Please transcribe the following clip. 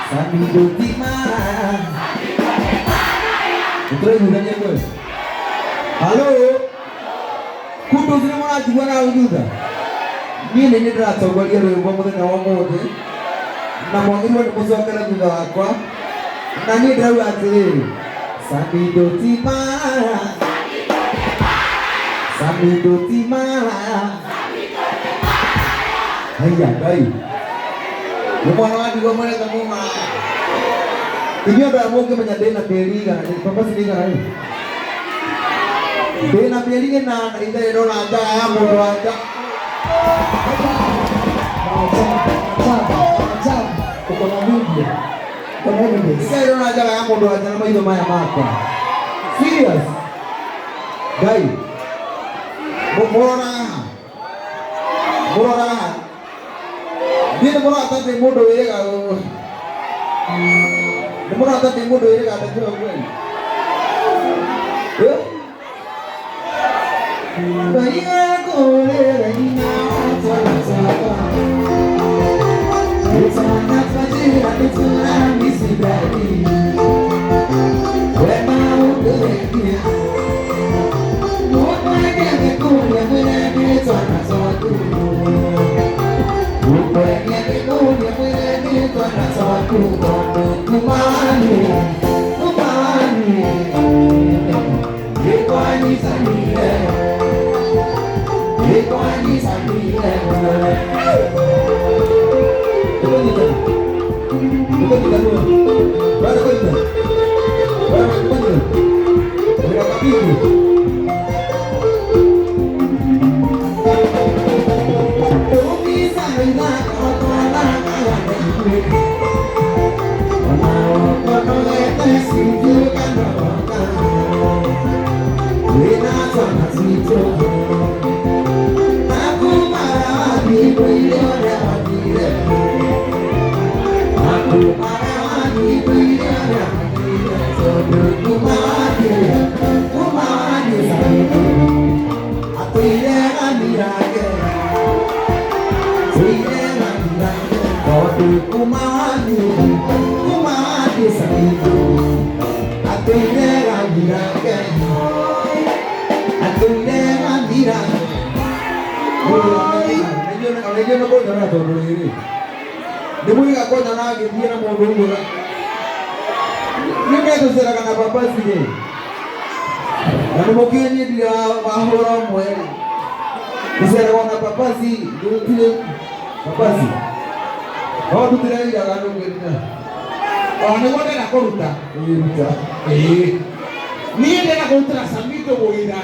Samido ti maraya. Nĩtũraiguithania kweli? Halo? Kundu nĩ mũranjigua na hau thutha? Niĩ nĩ niĩ ndĩratongoria rwĩmbo mũthenya wa ũmũthĩ na mwagĩrĩirwo nĩ mũcokere thutha wakwa na niĩ ndĩrauga atĩrĩrĩ, Samido ti maraya. Samido ti maraya. Haiya Ngai. Nĩ mwana wa ndigwa mwendete mũmaraya. Inyuĩ andũ aya mũngĩmenya ndĩna mĩeri igana, papa nĩ igana rĩ? Ndĩna mĩeri 8 itarĩ ndona njaga ya mũndũ wa nja. Maajabu, maajabu. Uko na video. Uko na evidence. Itarĩ ndona njaga ya mũndũ wa nja na maitho maya makwa. Serious? Ngai. Mũroraga haha. Mũroraga haha. Niĩ nĩ mũrona ta ndĩ mũndũ wĩrĩga. Nĩ mũrona ta ndĩ mũndũ wĩrĩga ndeto kweli? Eh? Ngai akũrĩre hinya twana twakwa. Twana twa nĩtũramisibrani. We maũndũ wekire. Mũkwendete kũrĩa mwĩre nĩ twana twaku. Mũkwendete kũrĩa mwĩre nĩ twana twaku. Tondũ kuma wanyu, nĩkwanyitanire. Nĩkwanyitanire. Nĩkũnyitana. Nĩkũnyitana. Bado kũnyitana. Bado kũnyitana. Wĩna kabibi. Tondũ rĩrĩ nĩ mwĩga kũnyona ngĩthiĩ na mũndũ ũguo nĩ metũceraga na babaci rĩ na nĩ mũkĩũĩ niĩ ndirĩ wahũra ũmwe rĩ tũceragwo na babaci gũtirĩ babaci no ndutĩre iraga ndũngĩruta. O nĩguo ndĩrenda kũruta. Ĩruta. Ĩĩ, niĩ ndĩrenda kũrutĩra Samido wĩra.